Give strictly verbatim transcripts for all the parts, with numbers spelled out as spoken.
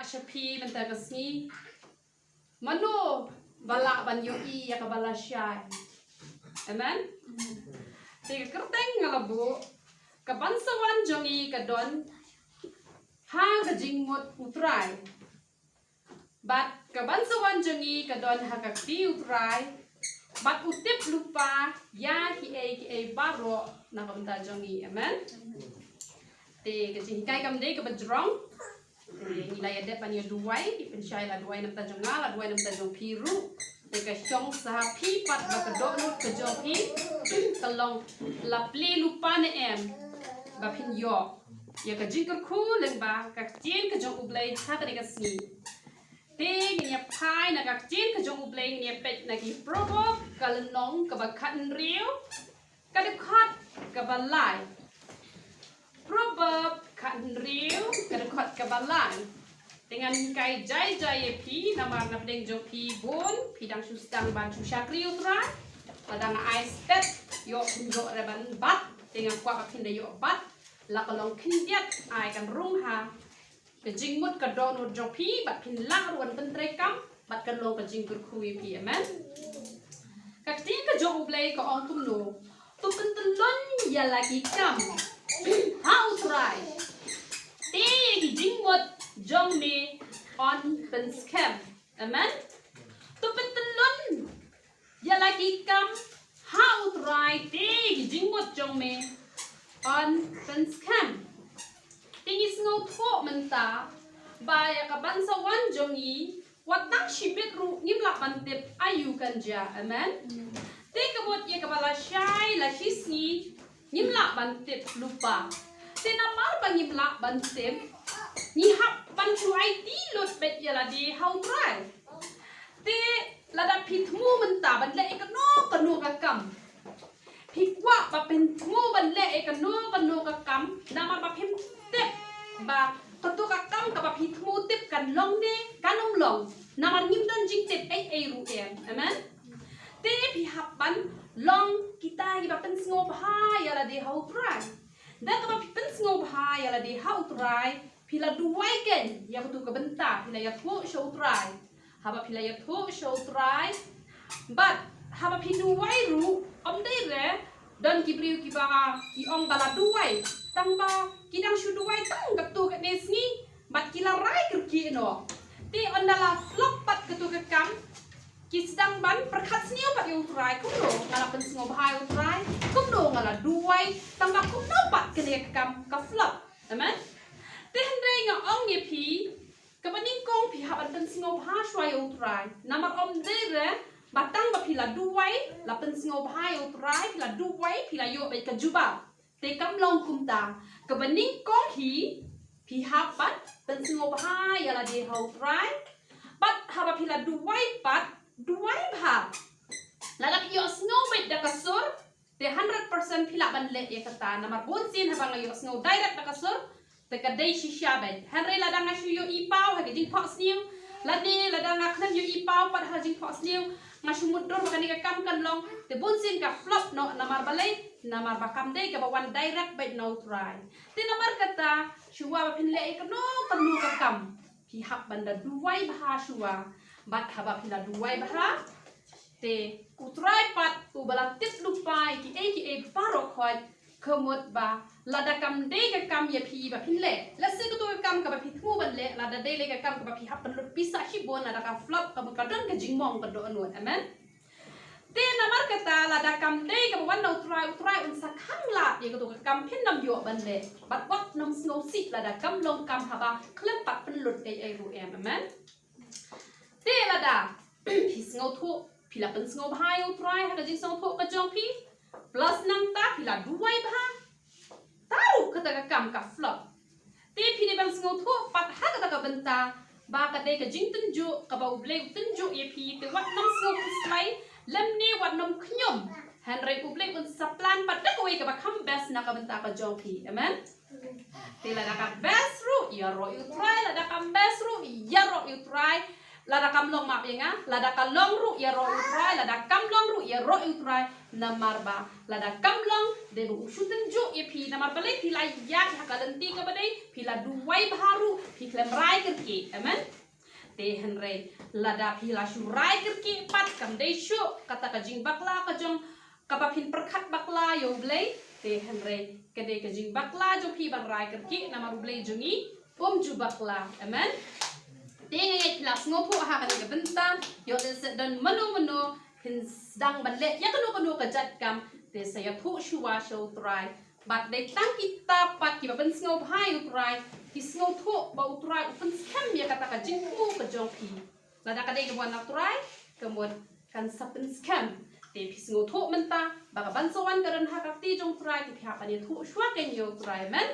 Sha phi mynta ka sngi, mano ba lah ban ïohi ïa kaba lashai? Amen. Te ka kyrteng nga la buh, ka ban sa wan jong ngi ka don ha ka jingmut U Trai. Bad ka ban sa wan jong ngi ka don ha ka kti U Trai. Bad u tip lypa ïa kiei kiei baroh na ka bynta jong ngi. Amen. Te ka jinghikai kam dei kaba jrong. Te ngi la ïa dep ban ïa duwai, pynshai la duwai na bynta jong nga, la duwai na bynta jong phi ruh. Te ka shong sa ha phi pat ba ka dohnud ka jong phi ka long la plie lypa ne em ba phin ïoh ïa ka jingkyrkhu lyngba ka ktien ka jong U Blei ha kane ka sngi. Te ngin ïa phai na ka ktien ka jong U Blei, ngin ïa peit na ki Proverb ka lynnong kaba khathynriew, ka dkhot kaba lai. Proverb khathynriew, ka dkhot kaba lai. Te ngan hikai jai jai ïa phi namar na pdeng jong phi bun phi dang shu sdang ban shu shakri U Trai. Lada nga ai stet ïoh phin ïoh re ban bat, te nga kwah ba phin da ïoh bat. La ka long khyndiat ai kan rung ha ka jingmut ka dohnud jong phi bad phin lah ruh ban pyntreikam bad kan long ka jingkyrkhu ïa phi. Amen. Ka ktien ka jong U Blei ka ong kumno? To pyntyllun ïa la ki kam ha U Trai, te ïa ki jingmut jong me yn pynskhem. Amen. To pyntyllun ïa la ki kam ha U Trai, te ïa ki jingmut jong me yn pynskhem. Te ngi sngewthuh mynta ba ïa ka ban sa wan jong ngi, wat tang shibit ruh ngim lah ban tip aïu kan jia. Amen. Te ka mut ïa kaba lashai la shisngi ngim lah ban tip lypa. Te namar ba ngim lah ban tip, ngi hap ban shu aiti lut beit ïa lade ha U Trai. Te lada phi thmu mynta ban leh ïa kano kano ka kam, phi kwah ba phin thmu ban leh ïa kano kano ka kam, namar ba phim tip ba kato ka kam kaba phi thmu tip kan long ne kan ym long. Namar ngim don jingtip ei ei ruh em. Amen. Te phi hap ban long kita kiba pynsngewbha ïa lade ha U Trai. Da kaba phi pynsngewbha ïa lade ha U Trai, phi la duwai kein ïa kato ka bynta, phi la ïathuh sha U Trai. Haba phi la ïathuh sha U Trai bad haba phi duwai ruh, ym dei re don ki briew kiba ki ong ba la duwai, tang ba ki dang shu duwai tang kato katne sngi bad ki la rai kyrkieh noh. Te ynda la flop pat kato ka kam, ki sdang ban pyrkhat sniew pat ïa U Trai, kumno nga la pynsngewbha ïa U Trai, kumno nga la duwai tang ba kumno pat kane ka kam ka flop. Amen. Te hynrei nga ong ïa phi, kaba nyngkong phi hap ban pynsngewbha shuwa ïa U Trai. Namar ym dei re ba tang ba phi la duwai, la pynsngewbha ïa U Trai, phi la duwai, phi la ïoh beit ka jubab. Te kam long kumta. Kaba nyngkong hi, phi hap ban pynsngewbha ïa lade ha U Trai. Bad haba phi la duwai pat, duwai bha. Lada phi ïohsngew beit da ka sur, te hundred percent phi lah ban leh ïa kata. Namar bunsien haba nga ïohsngew direct da ka sur, te ka dei shisha beit. Hynrei lada nga shu ïohi paw ha ka jingphohsniew, lane lada nga khlem ïohi paw pat ha ka jingphohsniew, nga shu mutdur ba kane ka kam kan long, te bunsien ka flop noh. Namar balei? Namar ba kam dei kaba wan direct beit na U Trai. Te namar kata, shuwa ba phin leh ïa kano kano ka kam, phi hap ban da duwai bha shuwa. Bad haba phi la duwai bha, te U Trai pat uba la tip lypa ïa kiei kiei baroh khoit, ka mut ba lada kam dei ka kam ïa phi ba phin leh, lehse kato ka kam kaba phi thmu ban leh, lada dei lei ka kam kaba phi hap pynlut pisa shibun, lada ka flop, ka mut ka don ka jingmong ka dohnud. Amen. Te namar kata lada kam dei kaba wan na U Trai, U Trai un sa khang lad ïa kato ka kam phin ym ïoh ban leh. Bad wat nym sngewsih lada kam long kam haba khlem pat pynlut ei ei ruh em. Amen. Te lada phi sngewthuh phi la pynsngewbha ïa U Trai ha ka jingsngewthuh ka jong phi, plus nangta phi la duwai bha, ta ruh kata ka kam ka flop, te phi dei ban sngewthuh pat ha kata ka bynta ba ka dei ka jingtynjuh kaba U Blei u tynjuh ïa phi. Te wat nym sngew khuslai lymne wat nym khñium. Hynrei U Blei un sa plan pat da kawei kaba kham best na ka bynta ka jong phi. Amen. Te lada ka best ruh, ïaroh ïa U Trai, lada ka best ruh, ïaroh ïa U Trai. Lada kam long map ïa nga, lada ka long ruh ïaroh ïa u Trai, lada kam long ruh ïaroh ïa u Trai, namar ba lada kam long, dei ba u shu tynjuh ïa phi, namar balei phi la ïaid ha ka lynti kaba dei, phi la duwai bha ruh, phi khlem rai kyrkieh. Amen. Te hynrei lada phi la shu rai kyrkieh pat, kam dei shuh kata ka jingbakla ka jong kaba phin pyrkhat bakla ïa u Blei. Te hynrei ka dei ka jingbakla jong phi ban rai kyrkieh, namar u Blei jong ngi um ju bakla. Amen. Te nga ngeit phi la sngewthuh ha kane ka bynta, ïoh lehse don mano mano phin sdang ban leh ïa kano kano ka jait kam, te sa ïathuh shuwa sha u Trai. Bad dei tang kita pat kiba pynsngewbha ïa u Trai, ki sngewthuh ba u Trai u pynskhem ïa kata ka jingthmu ka jong phi. Lada ka dei ka mon na u Trai, ka mon kan sa pynskhem. Te phi sngewthuh mynta ba ka ban sa wan ka don ha ka kti jong u Trai, te phi hap ban ïathuh shuwa kein ïa u Trai. Amen.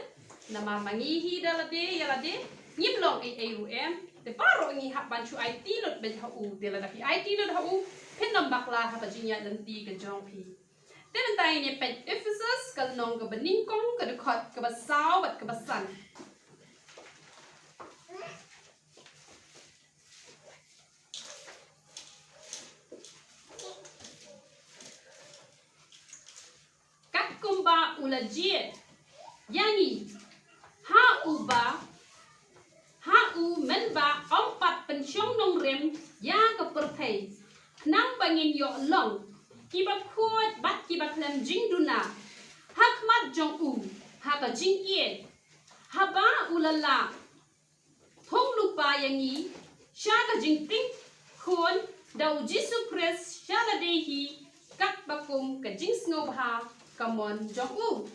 Namar ma ngi hi da lade ïa lade, ngim long ei ei ruh em. Te baroh ngi hap ban shu aiti lut beit ha u. Te lada phi aiti lut ha u, phin ym bakla ha ka jingïaid lynti ka jong phi. Te mynta ngin ïa peit Ephesos ka lynnong kaba nyngkong, ka dkhot kaba saw bad kaba san. Katkum ba u la jied ïa ngi ha uba, ha u mynba ym pat pynshong nongrim ïa ka pyrthei, khnang ba ngin ïoh long kiba khuid bad kiba khlem jingduna ha khmat jong u ha ka jingïeit, haba u la lah thung lypa ïa ngi sha ka jingtieng khun da u Jisu Khrist sha lade hi, katba kum ka jingsngewbha ka mon jong u.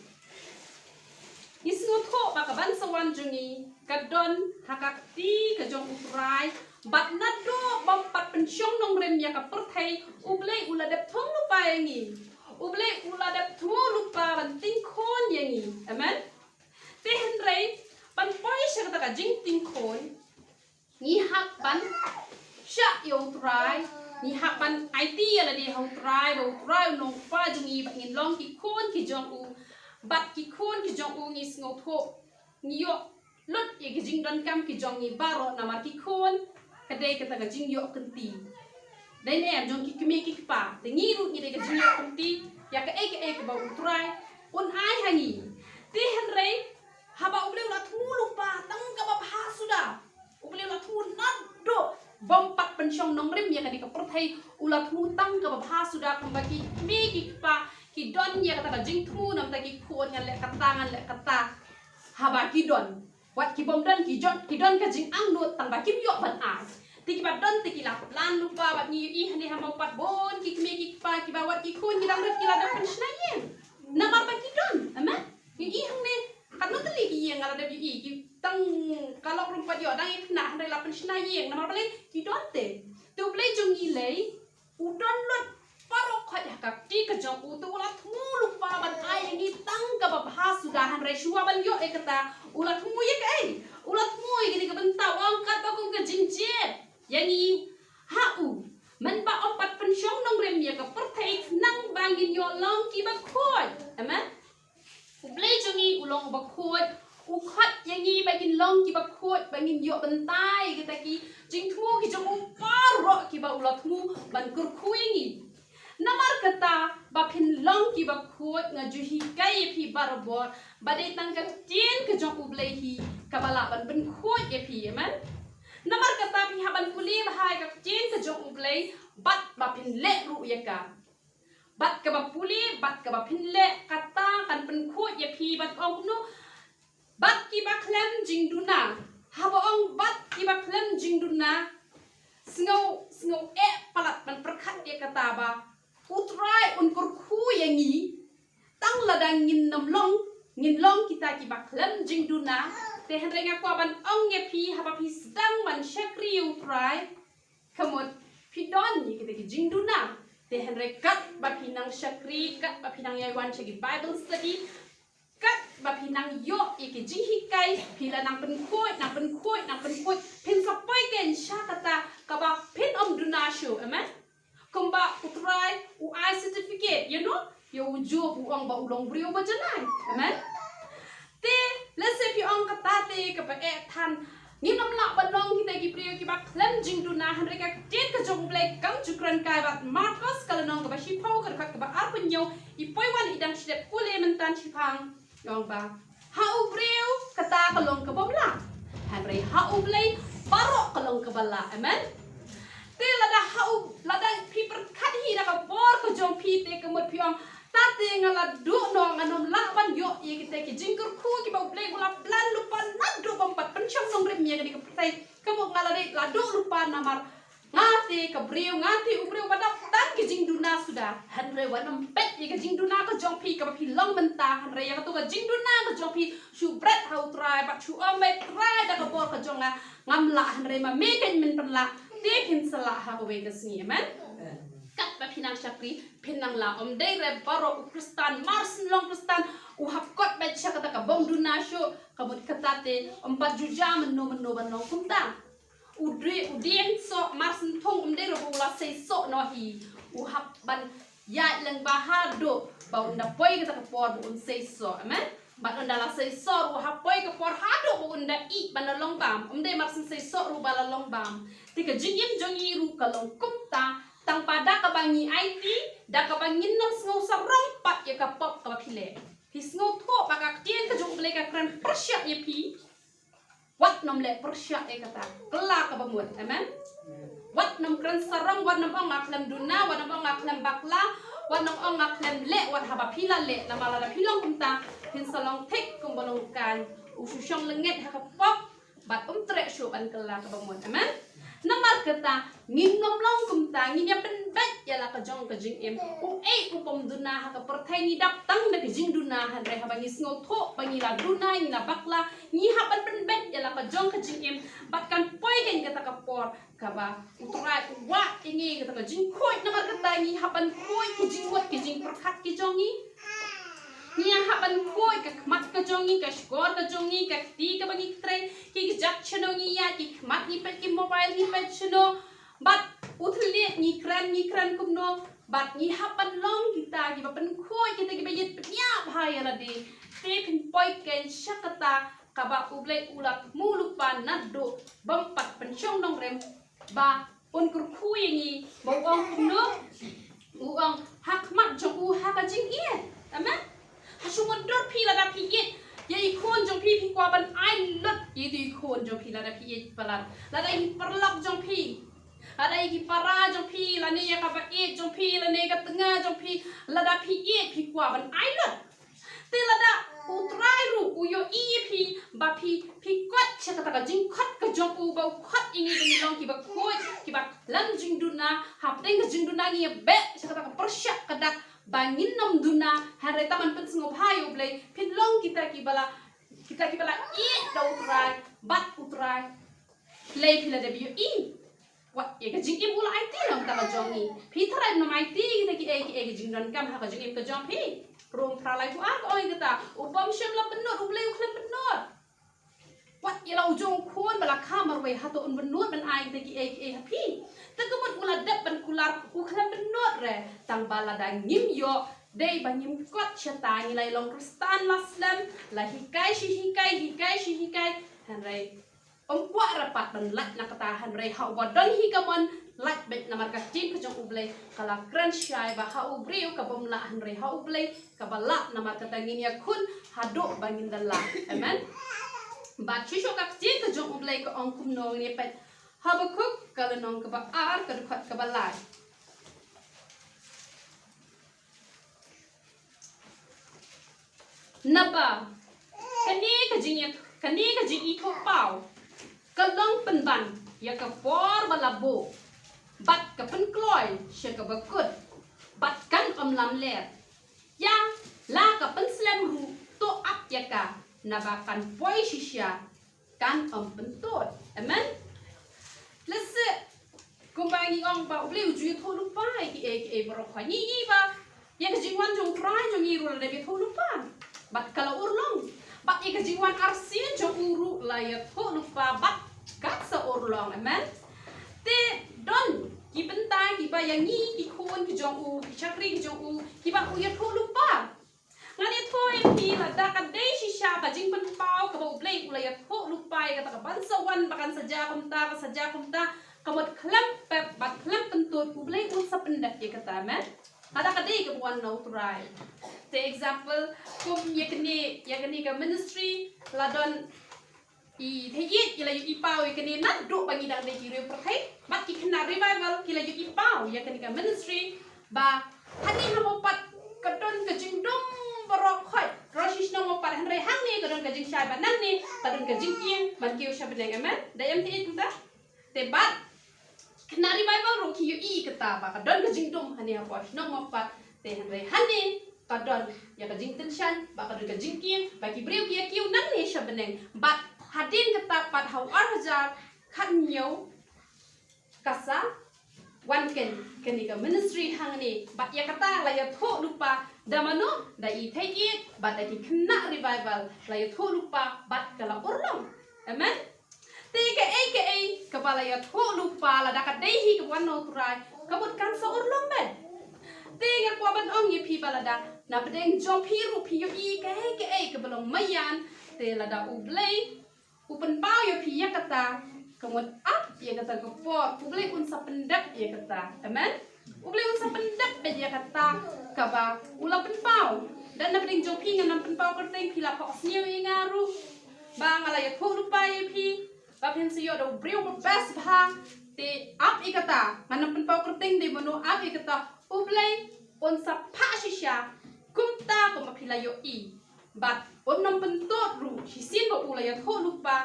Ngi sngewthuh ba ka ban sa wan jong ngi ka don ha ka kti ka jong u Trai, bad naduh bym pat pynshong nongrim ïa ka pyrthei, u Blei u la dep thung lypa ïa ngi. U Blei u la dep thung lypa ban tieng khun ïa ngi. Amen. Te hynrei ban poi sha kata ka jingtieng khun, ngi hap ban shah ïa u Trai, ngi hap ban aiti ïa lade ha u Trai, ba u Trai u nongpynim jong ngi, ba ngin long ki khun ki jong u, bad ki khun ki jong u ngi sngewthuh, ngi ïoh lut ïa ki jingdonkam ki jong ngi baroh namar ki khun, ka dei kata ka jingïoh kynti. Dei ne em jong ki kmie ki kpa, te ngi ruh ngi dei ka jingïoh kynti ïa kaei kaei kaba u Trai un ai ha ngi. Te hynrei haba u Blei u la thmu lypa tang kaba bha suda. U Blei u la thmu naduh bym pat pynshong nongrim ïa kane ka pyrthei, u la thmu tang kaba bha suda, kumba ki kmie ki kpa ki don ïa kata ka jingthmu namar ki khun, ngan leh kata, ngan leh kata. Haba ki don, wat ki bym don, ki jot, ki don ka jingangnud tang ba kim ïoh ban ai. Te kiba don te ki la plan lypa, bad ngi ïohi hangne ha Mawpat bun ki kmie ki kpa kiba wat ki khun ki dang rit ki la dep pynshna ïing namar ba ki don. Amen. Ngi ïohi hangne katno tylli ki ïing nga la dep ïohi, ki tang ka lok ruh pat ïoh dang ïa khynnah, hynrei la pynshna ïing namar balei? Ki don te. Te u Blei jong ngi lei u don lut baroh khoit ha ka kti ka jong u, te u la thmu lypa ban ai ïa ngi tang kaba bha suda, hynrei shuwa ban ïoh ïa kata u la thmu ïa kaei? U la thmu ïa kane ka bynta, u ong katba kum ka jingjied ïa ngi ha u mynba ym pat pynshong nongrim ïa ka pyrthei, khnang ba ngin ïoh long kiba khuid. Amen. U Blei jong ngi u long uba khuid, u khot ïa ngi ba ngin long kiba khuid, ba ngin ïoh bynta ïa kita ki jingthmu ki jong u baroh kiba u la thmu ban kyrkhu ïa ngi. Namar kata ba phin long kiba khuid, nga ju hikai ïa phi barabor ba dei tang ka ktien ka jong u Blei hi kaba lah ban pynkhuid ïa phi. Amen. Namar kata phi hap ban pule bha ïa ka ktien ka jong u Blei bad ba phin leh ruh ïa ka. Bad kaba pule bad kaba phin leh, kata kan pynkhuid ïa phi. Bad ong kumno? Bad kiba khlem jingduna. Haba ong bad kiba khlem jingduna, sngew, sngew eh palat ban pyrkhat ïa kata ba u Trai un kyrkhu ïa ngi tang lada ngin nym long, ngin long kita kiba khlem jingduna. Te hynrei nga kwah ban ong ïa phi, haba phi sdang ban shakri ïa u Trai, ka mut phi don ïa kita ki jingduna. Te hynrei katba phi nang shakri, katba phi nang ïai wan sha ki Bible study, katba phi nang ïoh ïa ki jinghikai, phi la nang pynkhuid, nang pynkhuid, nang pynkhuid, phin sa poi kein sha kata kaba phin ym duna shuh. Amen. Kumba u Trai u ai certificate ïa u, ïa u Job, u ong ba u long briew ba janai. Amen. Te lehse phi ong kata te kaba eh than, ngin ym lah ban long kita ki briew kiba khlem jingduna, hynrei Kai bad Markos ka lynnong kaba shiphew ka dkhot kaba arphew hynñiew, i poi wan i dang sdep u leh mynta shiphang. Ong ba ha u briew kata ka long ka bym lah, hynrei ha U Blei baroh ka long kaba lah. Amen. Te lada ha u, lada phi pyrkhat hi da ka bor ka jong phi te ka mut phi ong, ta te nga la duh noh, nga nym lah ban ïoh ïa kita ki jingkyrkhu kiba U Blei u la plan lypa naduh bym pat pynshong nongrim ïa kane ka pyrthei. Ka mut nga la dei la duh lypa namar nga te ka briew, nga te u briew ba dap tang ki jingduna suda. Hynrei wat nym peit ïa ka jingduna ka jong phi kaba phi long mynta, hynrei ïa kato ka jingduna ka jong phi shu bret ha U Trai bad shu ong, Trai, da ka bor ka jong nga ngam lah, hynrei ma me kan men pynlah, te phin sa lah ha kawei ka sngi. Amen. Katba phi nang shakri phin nang lah. Ym dei re baroh u Khristan, marsien long Khristan, u hap kot beit sha kata ka bym duna shuh. Ka mut kata te ym pat ju jia mynno mynno ban long kumta. U dei, u dieng soh marsien thung, ym dei re ba u la sei soh noh hi. U hap ban ïaid lyngba haduh ba un da poi kata ka por ba un sei soh. Amen. Bad un da la sei soh ruh, ha poi ka por haduh ba un da ïeh ban da long bam. Ym dei marsien sei soh ruh ba la long bam. Te ka jingim jong ngi ruh ka long kumta, tang ba da kaba ngi aiti, da kaba ngin nym sngew sarong pat ïa ka pop kaba phi leh. Phi sngewthuh ba ka ktien ka jong U Blei ka kren pyrshah ïa phi. Wat nym leh pyrshah ïa kata. Kylla kaba mut. Amen. Wat nym kren sarong, wat nym ong nga khlem duna, wat nym ong nga khlem bakla, wat nym ong nga khlem leh wat haba phi la leh. Namar lada phi long kumta, phin sa long thik kumba long kan. U shu shong lyngnget ha ka pop bad um treh shuh ban kylla kaba mut. Amen. Namar kata ngin nym long kumta, ngin ïa pynbeit ïa la ka jong ka jingim. Uei u bym duna ha ka pyrthei, ngi dap tang da ka jingduna, hynrei haba ngi sngewthuh ba ngi la duna, ngi la bakla, ngi hap ban pynbeit ïa la ka jong ka jingim. Bad kan poi kein kata ka por kaba U Trai u wad ïa ngi kata ka jingkhuid. Namar kata ngi hap ban khuid ki jingmut ki jingpyrkhat ki jong ngi. Ngi hap ban khuid ka khmat ka jong ngi, ka shkor ka jong ngi, ka kti kaba ngi trei, ki kjat shano ngi ïaid, ki khmat ngi peit ki mobile ngi peit shano. Bad u thylliej ngi kren, ngi kren kumno. Bad ngi hap ban long kita kiba pynkhuid, kita kiba ïeit bniah bha ïa lade. Te phin poi kein sha kata kaba U Blei u la thmu lypa naduh bym pat pynshong nongrim, ba un kyrkhu ïa ngi, ba u ong kumno? U ong ha khmat jong u ha ka jingïeit. Amen. Ha shu mutdur phi lada phi ïeit ïa i khun jong phi, phi kwah ban ai lut ïa i khun jong phi lada phi ïeit palat. Lada i paralok jong phi, lada i ki para jong phi, lane ïa kaba ïeit jong phi, lane ka tnga jong phi, lada phi ïeit phi kwah ban ai lut. Te lada U Trai ruh u ïohi ïa phi ba phi, phi kot sha kata ka jingkot ka jong u, ba u kot ïa ngi ba ngi long kiba khuid, kiba khlem jingduna, hapdeng ka jingduna ngi ïa beh sha kata ka pyrshah ka dak ba ngin nym duna, hynrei tang ban pynsngewbha ïa U Blei, phin long kita kiba la, kita kiba la ïeit da U Trai, bad U Trai Blei phi la dep ïohi. Wat ïa ka jingim u la aiti na ka bynta ka jong ngi. Phi tharai ym aiti kita kiei kiei ki jingdonkam ha ka jingim ka jong phi. Rom phra lai phew ar ka ong ïa kata, u bym shym la pynnud, U Blei u khlem pynnud. Wat ïa la u jong u khun ba la kha marwei, hato un pynnud ban ai kita kiei kiei ha phi? Te ka mut u la dep ban kular, u khlem pynnud re. Tang ba lada ngim ïoh, dei ba ngim kot shata, ngi la ïa long Khristan la slem, la hikai shi hikai, hikai shi hikai. Hynrei ym kwah re pat ban lait na kata, hynrei ha uba don hi ka mon, lait beit, namar ka ktien ka jong U Blei ka la kren shai ba ha u briew ka bym lah, hynrei ha U Blei kaba lah. Namar kata ngin ïakhun haduh ba ngin da lah. Amen. Bad shisha ka ktien ka jong U Blei ka ong kumno, ngin ïa peit Habakuk ka lynnong kaba ar, ka dkhot kaba lai. Naba kane ka jingïa, kane ka jingïathuhpaw ka long pynban ïa ka por ba la buh, bad ka pynkloi sha kaba kut, bad kan ym lamler. Ïa la ka pynslem ruh, to ap ïa ka, naba kan poi shisha, kan ym pyntud. Amen. Lehse kumba ngi ong ba U Blei u ju ïathuh lypa ïa kiei kiei baroh, ngi ïohi ba ïa ka jingwan jong U Trai jong ngi ruh la dep ïathuh lypa bad ka la urlong. Bad ïa ka jingwan arsien jong u ruh la ïathuh lypa bad ka sa urlong. Amen. Te don ki bynta kiba ïa ngi ki khun ki jong u, ki shakri ki jong u, kiba u ïathuh lypa. Ngan ïathuh ïa phi, lada ka dei shisha ka jingpynpaw kaba U Blei u la ïathuh lypa ïa kata ka ban sa wan ba kan sa jia kumta, kan sa jia kumta, ka mut khlem pep bad khlem pyntud, U Blei un sa pyndep ïa kata, amen. Lada ka dei kaba wan na U Trai. Te example, kum ïa kane, ïa kane ka ministry, la don i thei ïeit, i la ïohi paw ïa kane naduh ba ngi dang dei ki riew pyrthei, bad ki khynnah revival ki la ïohi paw ïa kane ka ministry, ba hangne ha Mawpat ka don ka jingdum baroh khoit, baroh shi shnong Mawpat, hynrei hangne ka don ka jingshai, bad nangne ka don ka jingkieng ban kiew sha bneng, amen. Da ïa thei ïeit kumta? Te bad khynnah revival ruh ki ïohi kata ba ka don ka jingdum hangne hapoh shnong Mawpat, te hynrei hangne ka don ïa ka jingtyngshaiñ, ba ka don ka jingkieng, ba ki briew ki ïa kiew nangne sha bneng. Bad hadien kata pat ha u ar hajar khathynñiew ka sa wan kane, kane ka ministry hangne, bad ïa kata la ïathuh lypa da mano? Da i thei ïeit bad da ki khynnah revival la ïathuh lypa bad ka la urlong. Amen. Te kaei kaei kaba la ïathuh lypa, lada ka dei hi kaba wan na U Trai, ka mut kan sa urlong beit. Te nga kwah ban ong ïa phi ba lada na pdeng jong phi ruh phi ïohi kaei kaei kaba long maïan, te lada U Blei u pynpaw ïa phi ïa kata, ka mut ap ïa kata ka por, U Blei un sa pyndep ïa kata. Amen. U Blei un sa pyndep beit ïa kata kaba u la pynpaw. Da na pdeng jong phi ngan ym pynpaw kyrteng, phi la phohsniew ïa nga ruh ba nga la ïathuh lypa ïa phi ba phin sa ïoh da u briew ba best bha. Te ap ïa kata, ngan ym pynpaw kyrteng dei mano, ap ïa kata, U Blei un sa phah shisha kumta kumba phi la ïohi. Bad un ym pyntud ruh, shisien ba u la ïathuh lypa,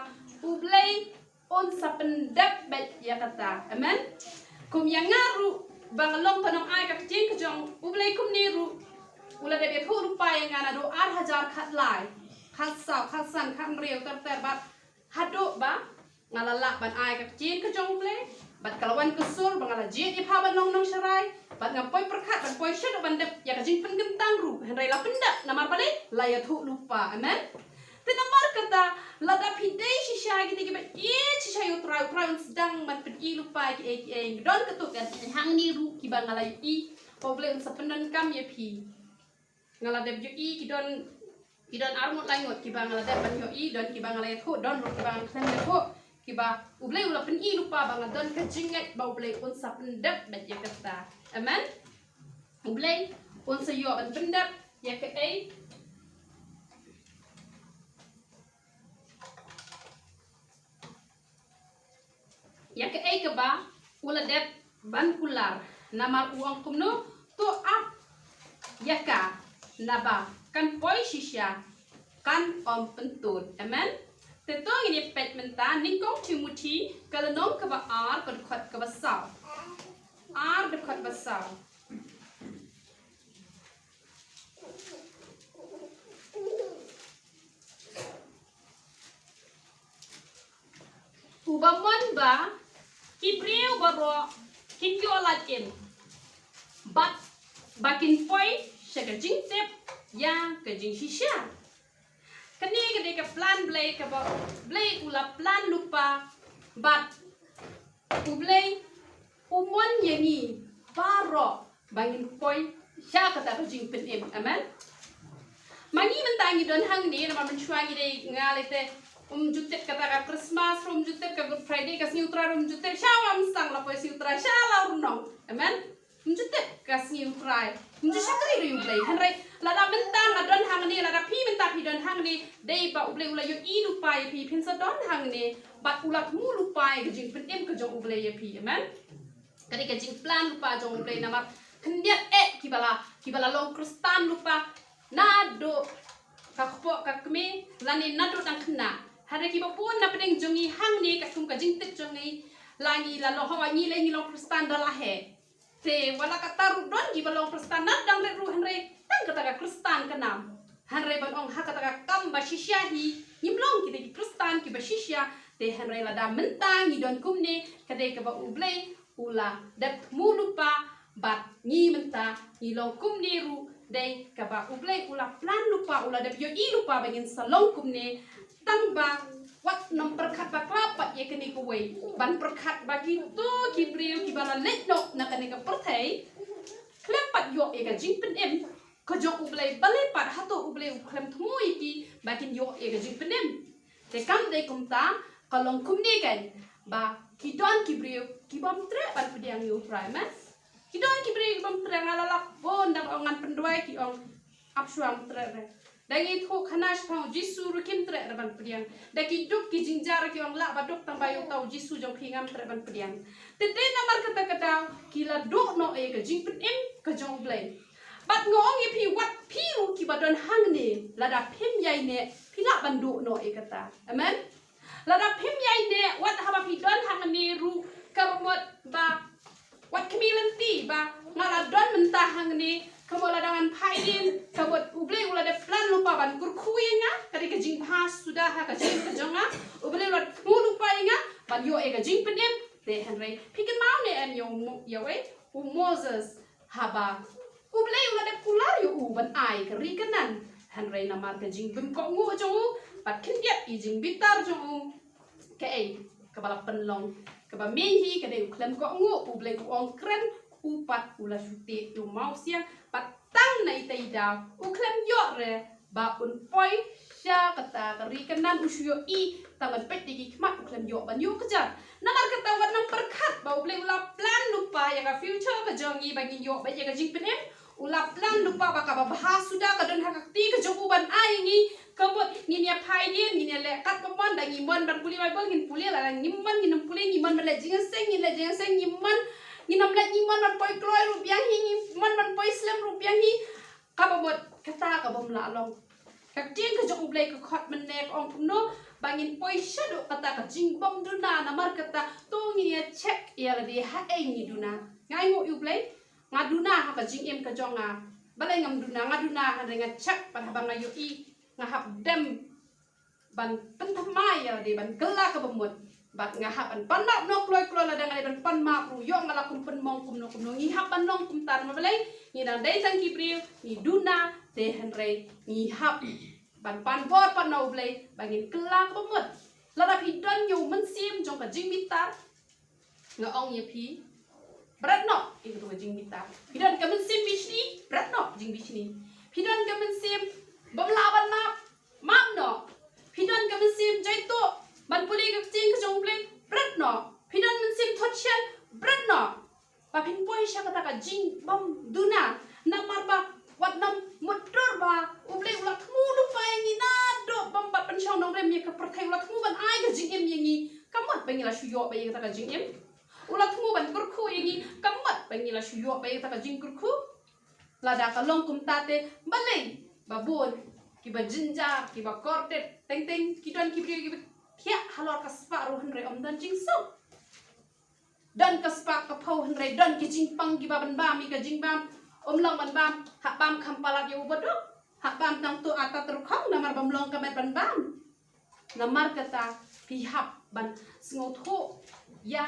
U Blei un sa pyndep beit ïa kata. Amen. Kum ïa nga ruh ba nga long ka nongai ka ktien ka jong U Blei, kumne ruh u la dep ïathuh lypa ïa nga naduh ar hajar khatlai, khatsaw, khatsan, khathynriew, ter ter, bad haduh ba nga la lah ban ai ka ktien ka jong U Blei, bad ka la wan ka sur ba nga la jied ïa pha ban long nongsharai, bad nga poi pyrkhat ban poi shaduh ban dep ïa ka jingpynkyntang ruh, hynrei la pyndep namar balei? La ïathuh lypa. Amen. Te namar kata, lada phi dei shisha kine kiba ïeit shisha ïa U Trai, U Trai un sdang ban pyni lypa kiei kiei. Don katto katne hangne ruh kiba nga la ïohi ba U Blei un sa pyndonkam ïa phi. Nga la dep ïohi, ki don, ki don arngut laingut kiba nga la dep ban ïohi, don kiba nga la ïathuh, don ruh kiba nga khlem ïathuh, kiba U Blei u la pyni lypa ba nga don ka jingngeit ba U Blei un sa pyndep beit ïa kata. Amen. U Blei un sa ïoh ban pyndep ïa kaei, ïa kaei kaba u la dep ban kular. Namar u ong kumno? To ap ïa ka, naba kan poi shisha, kan ym pyntud. Amen. Te to ngin ïa peit mynta Nyngkong Timothi ka lynnong kaba ar, ka dkhot kaba saw. Ar, dkhot ba saw. Uba mon ba ki briew baroh kin ïoh lad im, bad ba kin poi sha ka jingtip ïa ka jingshisha. Kane ka dei ka plan Blei kaba Blei u la plan lypa, bad U Blei u mon ïa ngi baroh ba ngin poi sha kata ka jingpynim. Amen. Ma ngi mynta ngi don hangne, namar mynshuwa ngi dei, nga lei te, um ju tip kata ka Christmas ruh, um ju tip ka Good Friday, ka Sngi U Trai ruh um ju tip, sha Wamsang la poi Sngi U Trai, sha Lawrynnong. Amen. Um ju tip ka Sngi U Trai, um ju shakri ruh ïa U Blei. Hynrei lada mynta nga don hangne, lada phi mynta phi don hangne, dei ba U Blei u la ïohi lypa ïa phi, phin sa don hangne, bad u la thmu lypa ïa ka jingpynim ka jong U Blei ïa phi. Amen. Ka dei ka jingplan lypa jong U Blei, namar khyndiat eh kiba la, kiba la long Khristan lypa naduh ka kpoh ka kmie, lane naduh dang khynnah. Hynrei kiba bun na pdeng jong ngi hangne, katkum ka jingtip jong ngi, la ngi la long, hawa ngi lei ngi long Khristan da la heh. Te wat la katta ruh don kiba long Khristan na dang rit ruh, hynrei tang kata ka Khristan ka nam. Hynrei ban ong ha kata ka kam ba shisha hi ngim long kita ki Khristan kiba shisha. Te hynrei lada mynta ngi don kumne, ka dei kaba U Blei u la dep thmu lypa, bad ngi mynta ngi long kumne ruh dei kaba U Blei u la plan lypa, u la dep ïohi lypa ba ngin sa long kumne. Tang ba wat nym pyrkhat bakla pat ïa kane kawei, ban pyrkhat ba kito ki briew kiba la leit noh na kane ka pyrthei khlem pat ïoh ïa ka jingpynim ka jong U Blei, balei pat hato U Blei u khlem thmu ïa ki ba kin ïoh ïa ka jingpynim? Te kam dei kumta, ka long kumne kan. ba ki don ki briew ki bym treh ban pdiang ïa U Trai, man. Ki don ki briew ki bym treh, nga la lap bun dang ong ngan pynduwai, ki ong ap shuwa ym treh re. Da ngi thuh khana shaphang U Jisu ruh kim treh re ban pdiang. Da ki duk ki jingjia ruh ki ong lah ba duk tang ba ïa uta U Jisu jong phi ngam treh ban pdiang. Te dei namar kata ka daw ki la duh noh ïa ka jingpynim ka jong U Blei. Bad nga ong ïa phi, wat phi ruh kiba don hangne, lada phim ïaineh phi lah ban duh noh ïa kata. Amen. Lada phim ïaineh, wat haba phi don hangne ruh, kaba mut ba wat khmih lynti ba nga la don mynta hangne, kaba mut lada ngan phai dien, kaba mut U Blei u la dep plan lypa ban kyrkhu ïa nga, ka dei ka jingbha suda ha ka jingim ka jong nga. U Blei u la thmu lypa ïa nga ban ïoh ïa ka jingpynim. Te hynrei phi kynmaw ne em ïa u Mo-, ïa u, u Moses, haba U Blei u la dep kular ïa u ban ai ka ri Kanaan, hynrei namar ka jingbymkohnguh jong u bad khyndiat ïa ka jingbitar jong u, kaei kaba la pynlong? Kaba main hi ka dei u khlem kohnguh. U Blei u ong kren, u pat u la shu teh ïa u mawsiang, bad tang na ita i daw u khlem ïoh re ba un poi sha kata ka ri Kanaan. U shu ïohi tang ban peit da ki khmat, u khlem ïoh ban ïuh kjat. Namar kata wat nang pyrkhat ba U Blei u la plan lypa ïa ka future ka jong ngi, ba ngin ïoh beit ïa ka jingpynim. U la plan lypa ba kaba bha suda ka don ha ka kti ka jong u ban ai ïa ngi. Ka mut ngin ïa phai dien, ngin ïa leh katba mon, da ngi mon ban pule Baibl ngin pule, lada ngim mon ngin ym pule, ngi mon ban leh jingïaseng ngin leh jingïaseng, ngi mon ngin ym leh, ngi mon ban poi kloi ruh biang hi, ngi mon ban poi slem ruh biang hi. Kaba mut kata ka bym lah long. Ka ktien ka jong U Blei ka khot mynne ka ong kumno? Ba ngin poi shaduh kata ka jingbymduna. Namar kata to ngin ïa check ïa lade haei ngi duna. Nga ainguh ïa U Blei, nga duna ha ka jingim ka jong nga. Balei ngam duna? Nga duna hynrei nga check, bad haba nga ïohi nga hap dem ban pynthymmai ïa lade, ban kylla kaba mut. Bad nga hap ban pan map noh kloi kloi, lada nga dei ban pan map ruh ïoh nga la kum pynmong kumno kumno. Ngi hap ban long kumta namar balei? Ngi dang dei tang ki briew, ngi duna, te hynrei ngi hap ban pan bor pat na U Blei ba ngin kylla kaba mut. Lada phi don ïa u mynsiem jong ka jingbitar, nga ong ïa phi, bret noh ïa kata ka jingbitar. Phi don ka mynsiem bishni, bret noh jingbishni. Phi don ka mynsiem bym lah ban map, map noh. Phi don ka mynsiem jaituh ban pule ka ktien ka jong U Blei, bret noh. Phi don mynsiem thot shen, bret noh. Ba phin poi sha kata ka jingbymduna. Namar ba wat nang mutdur ba U Blei u la thmu lypa ïa ngi naduh bym pat pynshong nongrim ïa ka pyrthei, u la thmu ban ai ka jingim ïa ngi. Ka mut ba ngi la shu ïoh beit ïa kata ka jingim? U la thmu ban kyrkhu ïa ngi, ka mut ba ngi la shu ïoh beit ïa kata ka jingkyrkhu? Lada ka long kumta te balei ba bun kiba jynjar, kiba kordit, teng teng ki don ki briew kiba thiah halor ka spah ruh hynrei ym don jingsuk. Don ka spah ka phew hynrei don ki jingpang kiba ban bam ïa ka jingbam, ym long ban bam, hap bam kham palat ïa u baduk, hap bam tang tu atat rukhong namar bym long ka met ban bam. Namar kata phi hap ban sngewthuh ïa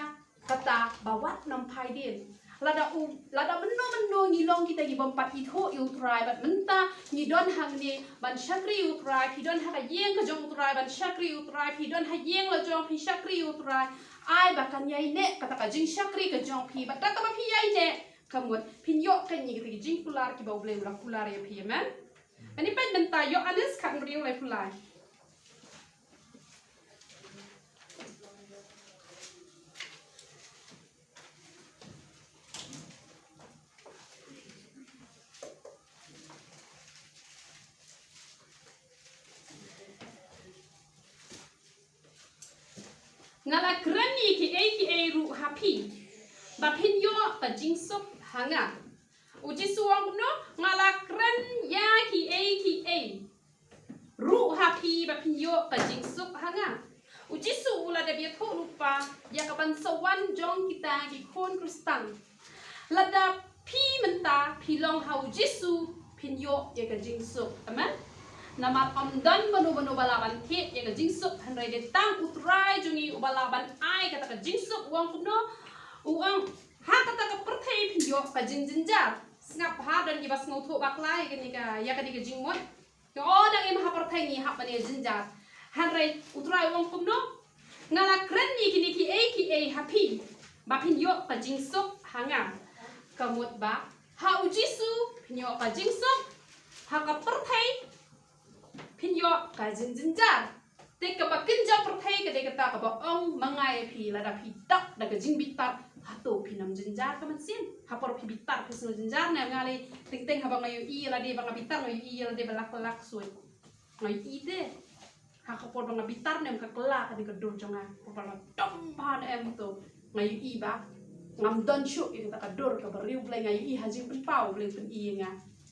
kata ba wat nang phai dien. Lada u, lada mynno mynno ngi long kita ki bym pat ithuh ïa U Trai, bad mynta ngi don hangne ban shakri ïa U Trai, phi don ha ka ïing ka jong U Trai ban shakri ïa U Trai, phi don ha ïing la jong phi shakri ïa U Trai. Ai ba kan ïaineh kata ka jingshakri ka jong phi, bad da kaba phi ïaineh ka mut phin ïoh kane kita ki jingkular kiba U Blei u la kular ïa phi, amen. Ani peit mynta Ïoannis khatbriew laiphew lai. Nga la kren ïa kiei kiei ruh ha phi ba phin ïoh ka jingsuk ha nga. U Jisu u ong kumno? Nga la kren ïa kiei kiei ruh ha phi ba phin ïoh ka jingsuk ha nga. U Jisu u la dep ïathuh lypa ïa ka ban sa wan jong kita ki khun Khristan. Lada phi mynta phi long ha U Jisu, phin ïoh ïa ka jingsuk. Amen. Namar ym don mano mano ba lah ban thied ïa ka jingsuk, hynrei dei tang U Trai jong ngi uba lah ban ai kata ka jingsuk. U ong kumno? U ong, ha kata ka pyrthei phin ïoh ka jingjynjar. Sngap ha, don kiba sngewthuh bakla ïa kane ka, ïa kane ka jingmut. Nga ong dang im ha pyrthei ngi hap ban ïa jynjar. Hynrei U Trai u ong kumno? Nga la kren ïa kine kiei kiei ha phi ba phin ïoh ka jingsuk ha nga. Ka mut ba ha U Jisu phin ïoh ka jingsuk, ha ka pyrthei phin ïoh ka jingjynjar. Te kaba kynja pyrthei ka dei kata kaba ong ma nga ïa phi, lada phi dap da ka jingbitar, hato phin ym jynjar ka mynsiem? Ha por phi bitar phi sngew jynjar ne? Nga lei teng teng haba nga ïohi ïa lade ba nga bitar, nga ïohi ïa lade ba la kylla ksuid. Nga ïohi te. Ha ka por ba nga bitar ne em ka kylla kane ka dur jong nga. Por ba la dom bha ne em to. Nga ïohi ba ngam don shuh ïa kata ka dur kaba riewblei, nga ïohi ha jingpynpaw Blei pyn-i ïa nga.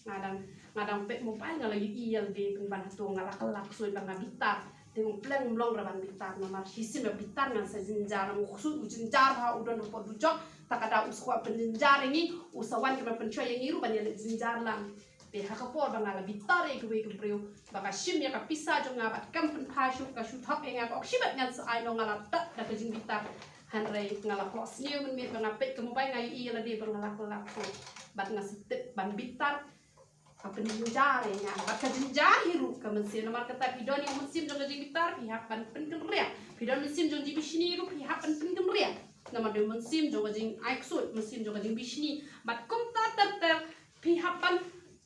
Nga dang, nga dang peit mobile nga la ïohi ïa lade pynban hato nga la kylla ksuid ba nga bitar. Te u pleng mlong ra ban bitar namar shisien ba bitar ngan sa jynjar, namar u ksuid u jynjar ha u don hapoh dujok. Ta ka daw u sa kwah pynjynjar ïa ngi, u sa wan ka ban pynshoi ïa ngi ruh ban ïaleh jynjar lang. Te ha ka por ba nga la bitar ïa kiwei ki briew, ba ka shim ïa ka pisa jong nga bad kam pynphai shuh, ka shu thok ïa nga, ka ong shibit ngan sa ai noh, nga la dap da ka jingbitar. Hynrei nga la khohsniew mynmiet ba nga peit ka mobile, nga ïohi ïa lade ba nga la kylla ksuid. Bad nga sa tip ban bitar ka pynjynjar ïa nga. Bad ka jynjar hi ruh ka mynsiem. Namar kata phi don ïa u mynsiem jong ka jingbitar, phi hap ban pynkynriah. Phi don mynsiem jong jingbishni ruh, phi hap ban pynkynriah. Namar dei u mynsiem jong ka jingai ksuid, mynsiem jong ka jingbishni. Bad kumta ter ter phi hap ban,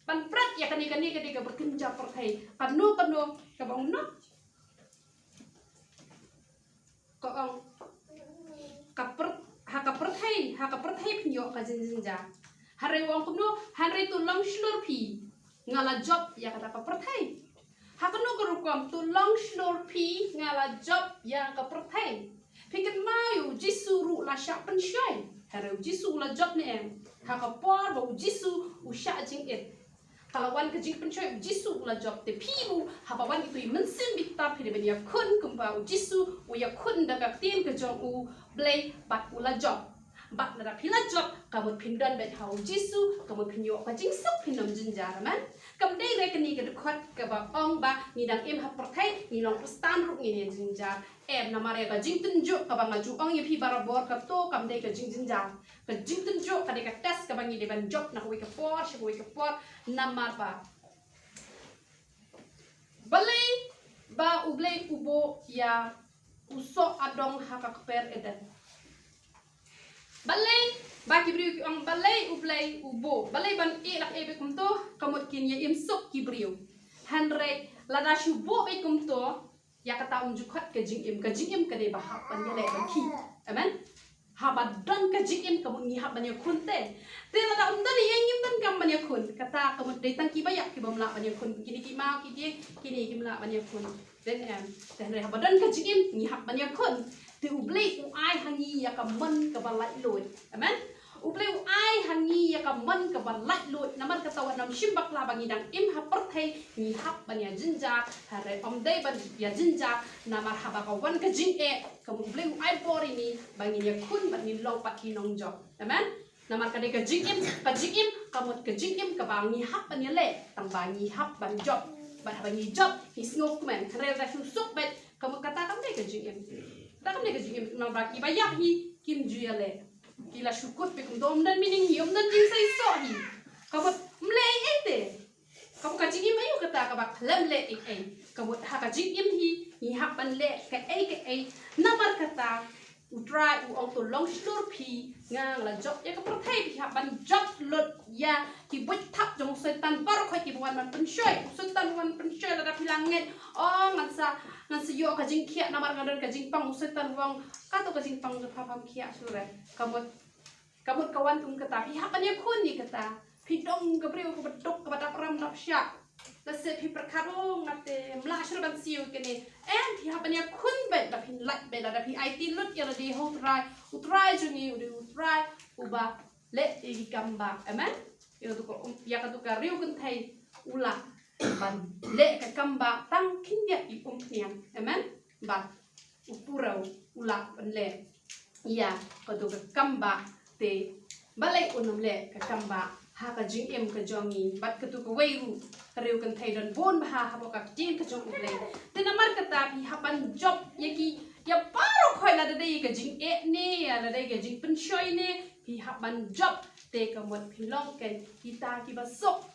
ban pret ïa kane, kane ka dei kaba kynja pyrthei. Kano kano kaba ong noh, ka ong ka pyr-, ha ka pyrthei, ha ka pyrthei phin ïoh ka jingjynjar. Hynrei u ong kumno? Hynrei to long shlur phi, nga la jop ïa kata ka pyrthei. Ha kano ka rukom? To long shlur phi, nga la jop ïa ka pyrthei. Phi kynmaw ïa u Jisu ruh la shah pynshoi. Hynrei u Jisu u la jop ne em? Ha ka por ba u Jisu u shah jingit, ka la wan ka jingpynshoi, u Jisu u la jop. Te phi ruh haba wan ïa uto i mynsiem bitar, phi dei ban ïakhun kumba u Jisu u ïakhun da ka ktien ka jong U Blei bad u la jop. Bad lada phi la jop, ka mut phin don beit ha u Jisu, ka mut phin ïoh ka jingsuk, phin ym jynjar. Amen. Kam dei re kane ka dkhot kaba ong ba ngi dang im ha pyrthei, ngi long Khristan ruh ngin ïa jynjar. Em, namar ïa ka jingtynjuh kaba nga ju ong ïa phi barabor, kato kam dei ka jingjynjar. Ka jingtynjuh ka dei ka test kaba ngi dei ban jop na kawei ka por sha kawei ka por. Namar ba balei ba U Blei u buh ïa u soh adong ha ka kper Eden? Balei ba ki briew ki ong balei U Blei u buh? Balei ban ïeh lak ïeh beit kumto? Ka mut kin ïa im suk ki briew. Hynrei lada shu buh beit kumto, ïa kata um ju khot ka jingim. Ka jingim ka dei ba hap ban ïaleh ban khih. Amen. Haba don ka jingim ka mut ngi hap ban ïakhun te. Te lada um don, ïa ngim don kam ban ïakhun, kata ka mut dei tang kiba ïap ki bym lah ban ïakhun. Kine ki maw ki dieng, kine kim lah ban ïakhun. Te em, te hynrei haba don ka jingim ngi hap ban ïakhun. Te U Blei u ai ha ngi ïa ka mon kaba laitluid. Amen. U Blei u ai ha ngi ïa ka mon kaba laitluid. Namar kata wat nym shim bakla ba ngi dang im ha pyrthei ngi hap ban ïa jynjar. Hynrei ym dei ban ïa jynjar, namar haba ka wan ka jingeh, ka mut U Blei u ai bor ïa ngi ba ngin ïakhun bad ngin long pat ki nongjop. Amen. Namar ka dei ka jingim, ka jingim ka mut ka jingim kaba ngi hap ban ïaleh, tang ba ngi hap ban jop. Bad haba ngi jop ngi sngewkmen. Hynrei lada shu suk beit, ka mut kata kam dei ka jingim. Kata kam dei ka jingim, namar ba kiba ïap hi kim ju ïaleh. Ki la shu kut beit kumto, ym don meaning hi, ym don jingseisoh hi. Ka mut ym leh ei ei te. Ka mut ka jingim aïu kata kaba khlem leh ei ei? Ka mut ha ka jingim hi ngi hap ban leh kaei kaei. Namar kata U Trai u ong to long shlur phi, nga la jop ïa ka pyrthei. Phi hap ban jop lut ïa ki buit thap jong u Soitan baroh khoit kiba wan ban pynshoi. U Soitan wan pynshoi lada phi la ngeit, oh, ngan sa, ngan sa ïoh ka jingkhiah namar nga don ka jingpang. U Soitan u ong kato ka jingpang jong pha pham khiah shuh re. Ka mut Ka mut ka wan kum kata, phi hap ban ïakhun ïa kata. Phi dang ka briew kaba duk, kaba dap ram dap shah. Lehse phi pyrkhat, oh, nga te ym lah shuh ban siew kane. Em, phi hap ban ïakhun beit, ba phin lait beit, lada phi aiti lut ïa lade ha U Trai. U Trai jong ngi u dei U Trai uba leh ïa ki kam ba. Amen. Ïa katu ka, um, ïa katu ka riewkynthei u lah ban leh ka kam ba tang khyndiat i umphniang. Amen. Ba u pura u lah ban leh ïa katu ka kam ba, te balei un ym leh ka kam ba ha ka jingim ka jong ngi? Bad katu kawei ruh ka riewkynthei don bun bha hapoh ka ktien ka jong U Blei. Te namar kata phi hap ban jop ïa ki, ïa baroh khoit, lada dei ka jingeh ne, lada dei ka jingpynshoi ne, phi hap ban jop. Te ka mut phin long kein kita kiba suk.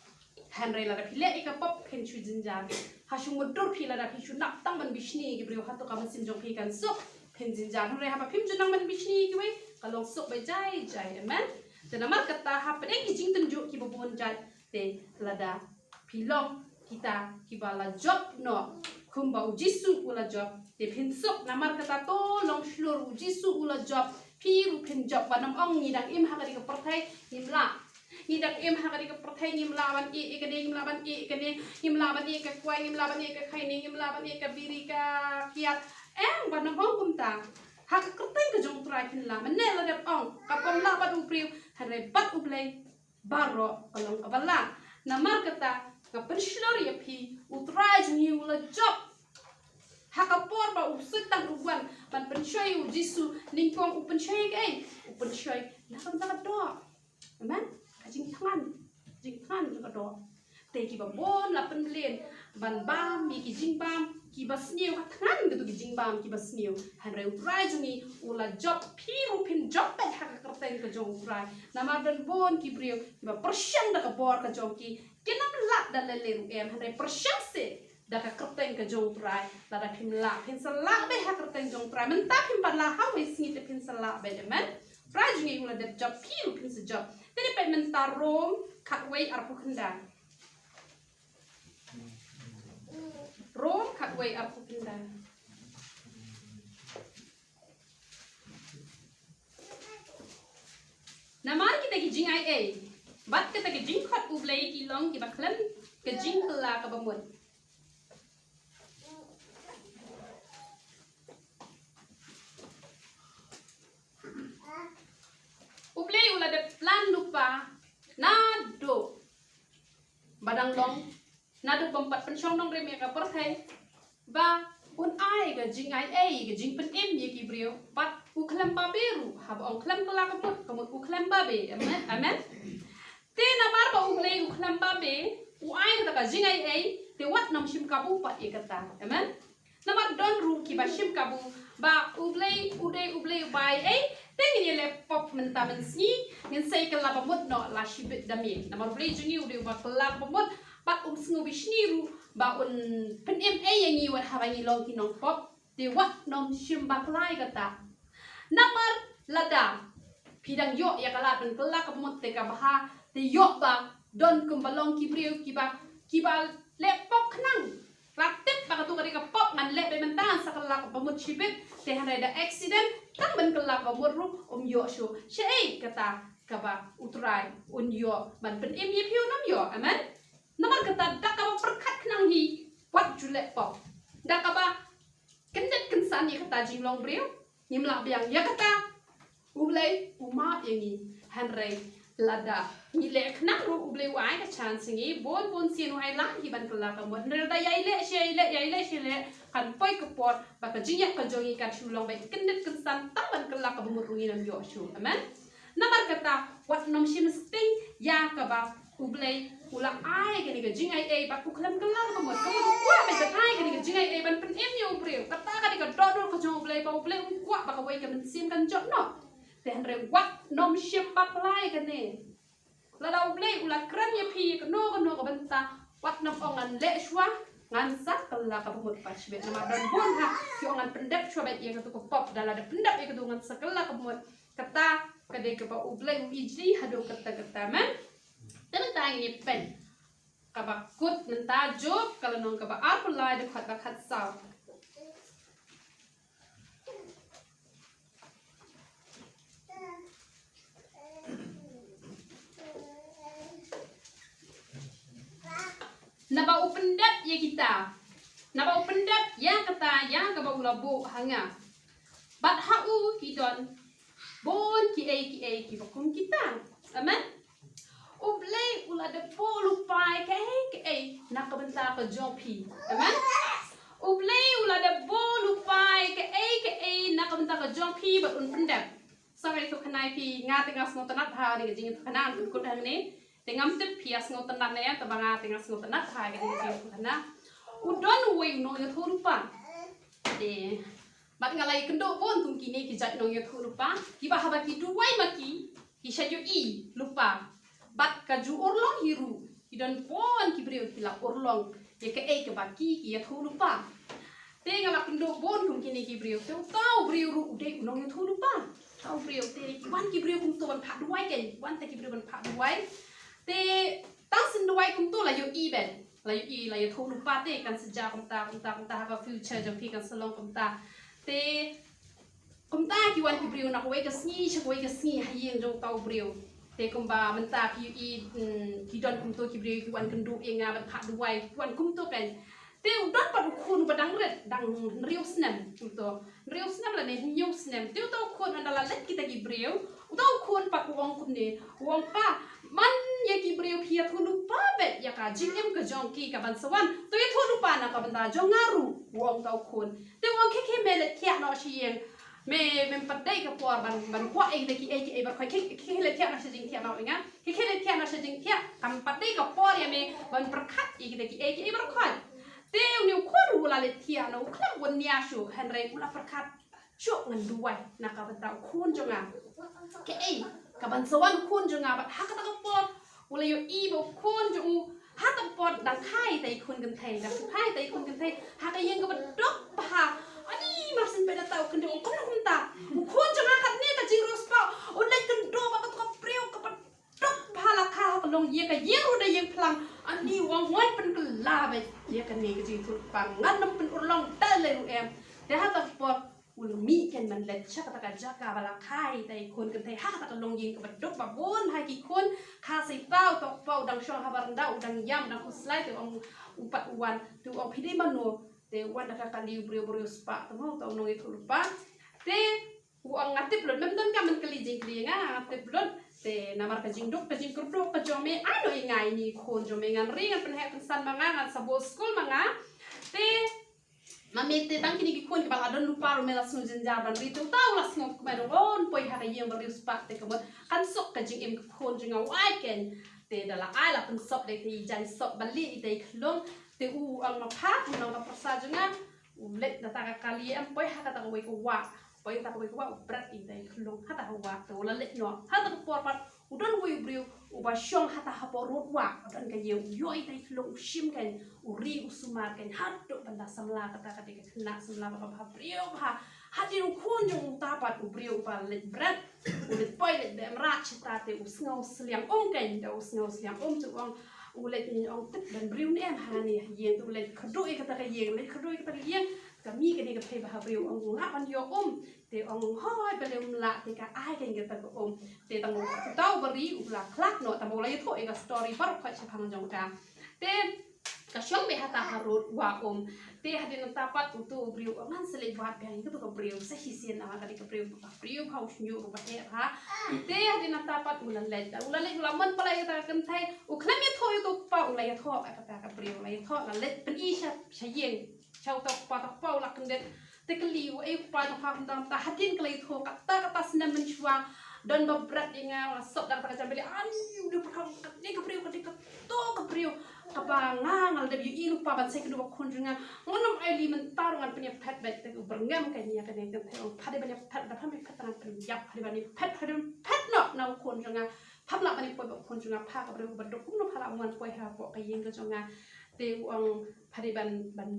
Hynrei lada phi leh ïa ka pop phin shu jynjar. Ha shu mutdur phi lada phi shu nang tang ban bishni ïa ki briew, hato ka mynsiem jong phi kan suk? Phin jynjar. Hynrei haba phim ju nang ban bishni ïa kiwei, ka long suk beit jai jai. Amen. Te namar kata hapdeng ki jingtynjuh kiba bun jait, te lada phi long kita kiba la jop noh kumba u Jisu u la jop. Te phin suk, namar kata to long shlur, u Jisu u la jop, phi ruh phin jop. Wat nym ong ngi dang im ha kane ka pyrthei ngim lah. Ngi dang im ha kane ka pyrthei ngim lah ban ïeh ïa kane, ngim lah ban ïeh ïa kane, ngim lah ban ïeh ïa ka kwai, ngim lah ban ïeh ïa ka khaini, ngim lah ban ïeh ïa ka biri ka kiad. Em, wat nym ong kumta. Ha ka kyrteng ka jong u Trai phin lah. Mynne la dep ong, ka bym lah bad u briew, hynrei bad u Blei baroh ka long kaba lah. Namar kata nga pynshlur ïa phi, u Trai jong ngi u la jop. Ha ka por ba u Soitan u wan ban pynshoi u Jisu, nyngkong u pynshoi kaei? U pynshoi na ka bynta ka doh. Amen. Ka jingthngan, jingthngan jong ka doh. Te kiba bun la pynbeiñ ban bam ïa ki jingbam kiba sniew, ka thngan kito ki jingbam kiba sniew. Hynrei u Trai jong ngi u la jop, phi ruh phin jop beit ha ka kyrteng ka jong u Trai. Namar don bun ki briew kiba pyrshang da ka bor ka jong ki, kin ym lah da lei lei ruh em, hynrei pyrshang seh da ka kyrteng ka jong u Trai. Lada phim lah, phin sa lah beit ha ka kyrteng jong u Trai. Mynta phim pat lah, ha kawei sngi te phin sa lah beit. Amen. U Trai jong ngi u la dep jop, phi ruh phin sa jop. Te dei peit mynta Rom khatwei arphew khyndai. Rom khatwei arphew khyndai. Namar kita ki jingai ei bad kita ki jingkhot U Blei ki long kiba khlem ka jingkylla kaba mut. U Blei u la dep plan lypa naduh ba dang long, naduh bym pat pynshong nongrim ïa ka pyrthei, ba un ai ka jingai ei, ka jingpynim ïa ki briew, bad u khlem babe ruh, haba ong khlem kylla ka mut, ka mut u khlem babe. Amen. Amen. Te namar ba U Blei u khlem babe, u ai kata ka jingai ei, te wat nym shim kabu pat ïa kata. Amen. Namar don ruh kiba shim kabu ba U Blei u dei U Blei uba ai ei, te ngin ïaleh pop mynta mynsngi, ngin sa ïa kylla ba mut noh la shibit da miet. Namar U Blei jong ngi u dei uba kylla ba mut, bad um sngew bishni ruh ba un pynim ei ïa ngi wat haba ngi long ki nongpop. Te wat nym shim bakla ïa kata. Namar lada phi dang ïoh ïa ka lad ban kylla kaba mut te kaba bha, te ïoh ba don kumba long ki briew kiba, kiba leh pop khnang. La tip ba kato ka dei ka pop ngan leh beit mynta, ngan sa kylla kaba mut shibit, te hynrei da accident, tang ban kylla kaba mut ruh um ïoh shuh. Shaei kata kaba U Trai un ïoh ban pynim ïa phi, un ym ïoh. Amen. Namar kata da kaba pyrkhat khnang hi, wat ju leh pop. Da kaba kyndit kynsan ïa kata jinglong briew, ngim lah biang ïa kata. U Blei u map ïa ngi, hynrei lada ngi leh khnang ruh U Blei u ai ka chance ïa ngi, bun bun sien u ai lang hi ban kylla ka mut. Hynrei lada ïai leh shi ïai leh, ïai leh shi ïai leh, kan poi ka por ba ka jingïap ka jong ngi kan shu long beit kyndit kynsan, tang ban kylla kaba mut ruh ngin ym ïoh shuh. Amen. Namar kata wat nym shim sting ïa kaba U Blei u la ai kane ka jingai ei bad u khlem kylla kaba mut. Ka mut u kwah beit ban ai kane ka jingai ei ban pynim ïa u briew. Kata ka dei ka dohnud ka jong U Blei, ba U Blei um kwah ba kawei ka mynsiem kan jot noh. Te hynrei wat nym shim bakla ïa kane. Lada U Blei u la kren ïa phi ïa kano kano ka bynta, wat nym ong ngan leh shuwa, ngan sa kylla kaba mut pat shibit. Namar don bun ha ki ong ngan pyndep shuwa beit ïa kato ka pop, da lada pyndep ïa kato ngan sa kylla kaba mut. Kata ka dei kaba U Blei u ijli haduh katta katta. Amen. Te mynta ngin ïa peit kaba kut mynta, Job ka lynnong kaba arphew lai, dkhot ba khatsaw. Naba u pyndep ïa kita, naba u pyndep ïa kata ïa kaba u la buh ha nga, bad ha u ki don bun kiei kiei kiba kum kita. Amen. U Blei u la dep buh lypa ïa kaei kaei na ka bynta ka jong phi. Amen. U Blei u la dep buh lypa ïa kaei kaei na ka bynta ka jong phi bad un pyndep. Sorry, ïathuhkhana ïa phi, nga te nga sngewtynnat ha kane ka jingïathuhkhana, ngan pynkut hangne. Te ngam tip phi ïa sngewtynnat ne em, te ba nga te nga sngewtynnat ha kane ka jingïathuhkhana. U don uwei u nongïathuhlypa. Te bad nga la ïakynduh bun kum kine ki jait nongïathuhlypa, kiba haba ki duwai ma ki, ki shu ïohi lypa. Bad ka ju urlong hi ruh, ki don bun ki briew ki la urlong ïa kaei kaba ki, ki ïathuhlypa. Te nga la kynduh bun kum kine ki briew, te uta u briew ruh u dei u nongïathuhlypa. Uta u briew, te ki wan ki briew kumto ban phah duwai, ki wan te ki briew ban phah duwai. Te tang shen duwai kumto la ïohi beit. la ïohi, la ïathuh lypa te kan sa jia kumta, kumta, kumta, ha ka future jong phi kan sa long kumta. Te kumta ki wan ki briew na kawei ka sngi sha kawei ka sngi ha ïing jong uta u briew. Te kumba mynta phi ïohi, mm, ki don kumto ki briew ki wan kynduh ïa nga ban phah duwai, ki wan kumto kan. Te u don pat u khun uba dang rit, dang hynriew snem kumto. Hynriew snem lane hynñiew snem. Te uta u khun ynda la leit kita ki briew, uta u khun pat u ong kumne, u ong, "Pa, man ïa ki briew phi ïathuh lypa beit ïa ka jingim ka jong ki kaban sa wan. To ïathuh lypa na ka bynta jong nga ruh," u ong uta u khun. Te u ong, "Khie khie me leit thiah noh sha ïing. Me, mem pat dei ka por ban, ban kwah ïa kita kiei kiei baroh khoit. Khie khie leit thiah noh sha jingthiah noh ïa nga. Khie khie leit thiah noh sha jingthiah. Kam pat dei ka por ïa me ban pyrkhat ïa kita kiei kiei baroh khoit." Te une u khun ruh u la leit thiah noh, u khlem wan nia shuh, hynrei u la pyrkhat shuh ngan duwai na ka bynta u khun jong nga. Kaei kaban sa wan u khun jong nga, bad ha kata ka por u la ïohi ba u khun jong u ha kata ka por dang kha ïa ita i khun kynthei, dang kha ïa ita i khun kynthei ha ka ïing kaba duk bha. Ani mar syn peit na uta u khun jong u, kumno kumta? U khun jong nga katne ka jingriewspah, u leit kynduh bad katu ka briew kaba duk bha la kha ha ka long ïing, ka ïing ruh da ïing phlang. Ani u ong, ngan pynkylla beit ïa kane ka jingïathuhlypa, ngan nym pynurlong da lei ruh em. Te ha kata ka por u la mih kein ban leit sha kata ka jaka ba la kha ïa ita i khun kynthei ha kata ka longïing kaba duk ba bun bha ki khun. Kha sa ïa uta u kpa, u dang shong ha baranda, u dang ïam, u dang khuslai. Te u ong, u pat u wan, te u ong, "Phi dei mano?" Te u wan da ka kali u briew, u riewspah, te mo uta u nongïathuhlypa. Te u ong, "Nga tip lut, mem donkam ban kylli jingkylli ïa nga, nga tip lut. Te namar ka jingduk ka jingkyrduh ka jong me, ai noh ïa nga ïa ine i khun jong me, ngan ri ngan pynheh pynsan ma nga, ngan sa bun skul ma nga." Te ma me te tang kine ki khun kiba la don lypa ruh me la sngew jynjar ban ri. Te uta u la sngew kmen, u ong, "Poi ha ka ïing ba riewspah te ka mut kan suk ka jingim ka khun jong nga." U ai kein. Te da la ai, la pynsop da ita i jaiñ sop ba lieh ita i khlung. Te u ong, "Ma pha, u nong ka pyrsa jong nga, u leit na kata ka kali em, poi ha kata kawei ka wah. Poi ha kata kawei ka wah, u bret ïa ita i khlung ha kata ka wah." Te u la leit noh. Ha kata ka por pat u don uwei u briew uba shong ha kata hapoh rud wah, u don ka ïing, u ïoh ïa ita i khlung, u shim kein, u ri, u sumar kein haduh ban da samla, kata ka dei ka khynnah samla kaba bha briew bha. Hadien u khun jong uta pat u briew uba leit bret, u leit poi leit beh mrad shata, te u sngew sliang um kein, te u sngew sliang um, te u ong, u leit, ong, "Tip don briew ne em ha ne ha ïing." Te u leit kyrduh ïa kata ka ïing, leit kyrduh ïa kata ka ïing, ka mih kane ka thei bha briew, ong, "Lah ban ïoh um." Te ong, "Hooid, balei um lah?" Te ka ai kein kata ka um. Te tang uta uba ri u la khlad noh, tang ba u la ïathuh ïa ka story baroh khoit shaphang jong ka. Te ka shong beit hata ha rud wah um. Te hadien nangta pat uto u briew u ong, "Ngan sa leit wad biang ïa kato ka briew sa shisien, namar ka dei ka briew, ka briew bha, u shñiuh ruh ba heh bha." Te hadien nangta pat u la leit, u la leit, u la mon palat ïa kata ka kynthei, u khlem ïathuh ïa uto u kpa, u la ïathuh ïa kata ka briew, u la ïathuh, la leit pyni sha, sha ïing. Sha uta u kpa, uta u kpa u la kyndit. Te kylli u, "Ei u kpa jong pha, kumta kumta, hadien ka la ïathuh, kata kata snem mynshuwa don ba bret ïa nga, la sop da kata ka jam bilik." Ani u dei pyrkhat, "Kane ka briew ka dei kato ka briew kaba nga, nga la dep ïohi lypa ban sa ïakynduh bad khun jong nga. Ngan nym ailad, mynta ruh ngan pynïaphet beit." Te u byrngem kein ïa kane ka kynthei, u ong, "Pha dei ban ïaphet, da pham ïaphet ngan pynïap, pha dei ban ïaphet, pha dei ban phet noh na u khun jong nga. Pham lah ban ïapoi bad u khun jong nga, pha ka briew kaba duk, kumno pha lah ban wan poi hapoh ka ïing ka jong nga?" Te u ong, "Pha dei ban, ban,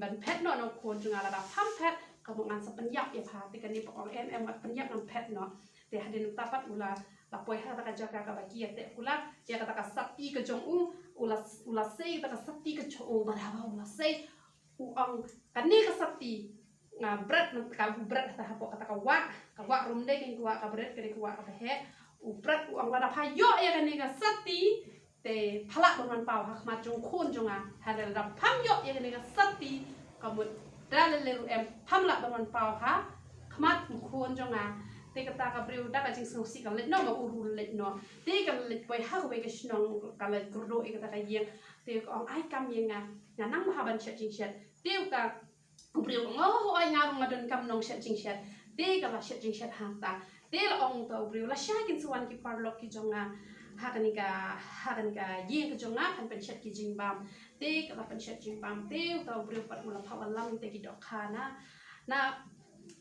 ban phet noh na u khun jong nga, lada pham phet, ka mut ngan sa pynïap ïa pha." Te kane pat u ong, "Em em, wat pynïap, ngan phet noh." Te hadien nangta pat u la, la poi ha kata ka jaka kaba ki ïateh kular ïa kata ka sati ka jong u, u la, u la sei kata ka sati ka jong u, bad haba u la sei, u ong, "Kane ka sati nga bret, na ka u bret hata hapoh kata ka wah, ka wah Rymdei kein, ka wah ka bret, ka dei ka wah kaba heh." U bret, u ong, "Lada pha ïoh ïa kane ka sati, te pha lah ban wan paw ha khmat jong u khun jong nga. Hynrei lada pham ïoh ïa kane ka sati, ka mut da lei lei ruh em, pham lah ban wan paw ha khmat u khun jong nga." Te kata ka briew da ka jingsngewsih ka leit noh, ma u ruh u leit noh. Te ka leit poi ha kawei ka shnong, ka leit kyrduh ïa kata ka ïing. Te ka ong, "Ai kam ïa nga, nga nang bha ban shet jingshet." Te uta u briew u ong, "Oh, hooid, nga ruh nga donkam nong shet jingshet." Te ka la shet jingshet hangta. Te la ong uta u briew, "Lashai kin sa wan ki paralok ki jong nga ha kane ka, ha kane ka ïing ka jong nga, kan pynshet ki jingbam." Te ka la pynshet jingbam. Te uta u briew pat u la phah wallam kita ki dohkha na, na,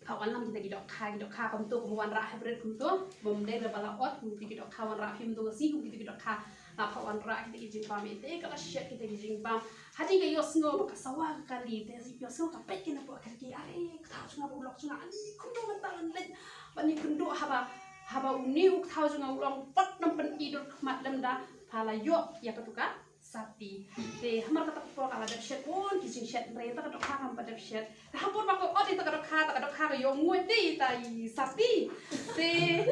phah wallam kita ki dohkha, ki dohkha kumto, kum wanrah hapdeng kumto, bym dei ba la ot kum kita ki dohkha wanrah, phim to ka sngi kum kita ki dohkha. La phah wanrah kita ki jingbam, te ka la shet kita ki jingbam. Hadien ka ïohsngew ba ka sawa ka kali, te ïohsngew ka peit kein hapoh ka kali, "Are, ka kthaw jong nga bad u lok jong nga, ani kumno mynta ngan leit ban ïakynduh haba, haba une u kthaw jong nga u long, pat nym pyni dur khmat lem da pha la ïoh ïa katu ka Sati. Te hamar kata ka por ka la dep shet bun ki jingshet, hynrei ïa ta ka dohkha kam pat dep shet. Te ha por ba ka ot ïa ta ka dohkha, ta ka dohkha ka ïoh nguid te ïa ta i sati. Te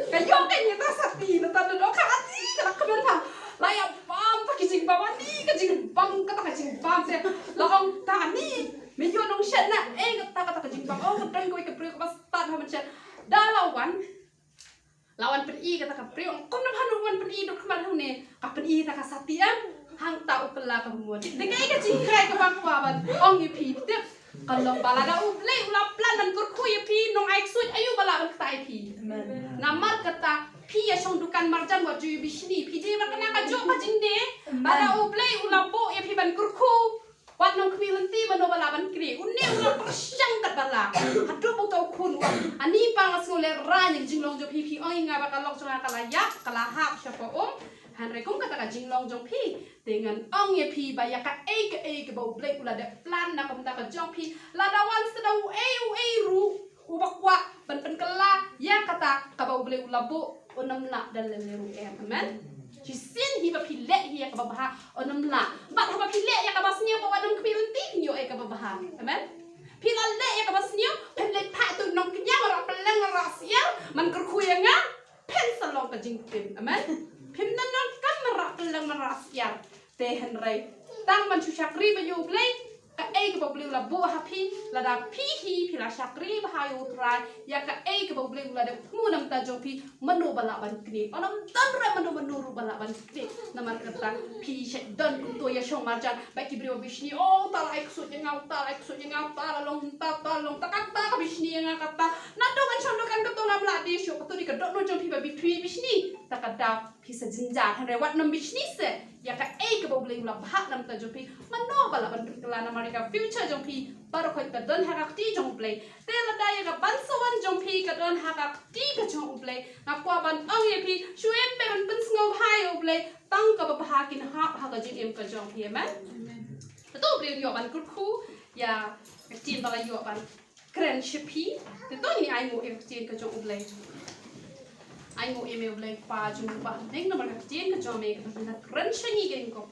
ka ïoh ka ïa ta sati na ta ka dohkha, ati ka la kmen ha. La ïa bam ta ki jingbam, ani ka jingbam, kata ka jingbam te la ong ta ani. Me ïoh nong shet na eh kata, kata ka jingbam. Oh, ka don kawei ka briew kaba stad ha mynshet. Da la wan, la wan pyni kata ka briew, kum na bha wan pyni duk khmat hangne, ka pyni ta ka sati em. Hangta u kylla ka bamut. Dei kaei ka jingkren kaba kwah ban ong ïa phi tip. Ka long ba lada U Blei u la plan ban kyrkhu ïa phi, nong ai ksuid aïu ba lah ban kta ïa phi. Namar kata phi ïa shong dukan marjan wat ju ïa bishni, phi dei markana ka jong ka jingdei. Lada U Blei u la buh ïa phi ban kyrkhu, wat nongkhmih lynti mano ba lah ban knieh. Une u la pyrshang katba lah. Haduh ba uta u khun u ong, ani pa, nga sngewlehraiñ ïa ka jinglong jong phi, phi ong ïa nga ba ka lok jong nga ka la ïap, ka la hap shapoh um. Hynrei kum kata ka jinglong jong phi, te ngan ong ïa phi ba ïa kaei kaei kaba U Blei u la dep plan na ka bynta ka jong phi, lada wan sa da uei uei ruh uba kwah ban pynkylla ïa kata kaba U Blei u la buh, un ym lah da lei lei ruh em. Amen. Shisien hi ba phi leh hi ïa kaba bha, un ym lah. Bad haba phi leh ïa kaba sniew, ba wat nongkhmih lynti, phin ïoh ïa kaba bha. Amen. Phi la leh ïa kaba sniew, phin leit phah ïa utu u nongkñia marwah pylleng marwah syiar ban kyrkhu ïa nga, phin sa long ka jingtim. Amen. Phim nang nang kam marwah pylleng marwah syiar. Te hynrei tang ban shu shakri bha ïa U Blei, kaei kaba U Blei u la buh ha phi, lada phi hi phi la shakri bha ïa U Trai, ïa kaei kaba U Blei u la dep thmu na ka bynta jong phi, mano ba lah ban knieh. Un ym don ruh mano mano ruh ba lah ban knieh. Namar kata phi shet don kumto ïa shong marjan, ba ki briew bishni, oh, uta la ai ksuid ïa nga, uta la ai ksuid ïa nga, uta la long mynta, uta la long mynta, kata ka bishni ïa nga kata. Naduh ngan shong dukan kato ngam lah die shuh, kato dei ka dohnud jong phi ba phi bishni. Ta ka daw phi sa jynjar, hynrei wat nym bishni seh ïa kaei kaba U Blei u la bhah na ka bynta jong phi. Mano ba lah ban pynkylla, namar ïa ka future jong phi baroh khoit ka don ha ka kti jong U Blei. Te lada ïa ka ban sa wan jong phi ka don ha ka kti ka jong U Blei, nga kwah ban ong ïa phi, shu im beit ban pynsngewbha ïa U Blei, tang kaba bha kin hap ha ka jingim ka jong phi. Amen. Te to U Blei un ïoh ban kyrkhu ïa ka ktien ba la ïoh ban kren sha phi. Te to ngin ai nguh ïa ka ktien ka jong U Blei. Ai nguh ïa me U Blei Kpa jong ngi ba ha bneng, namar ka ktien ka jong me kaba phi la kren sha ngi, ko Pa.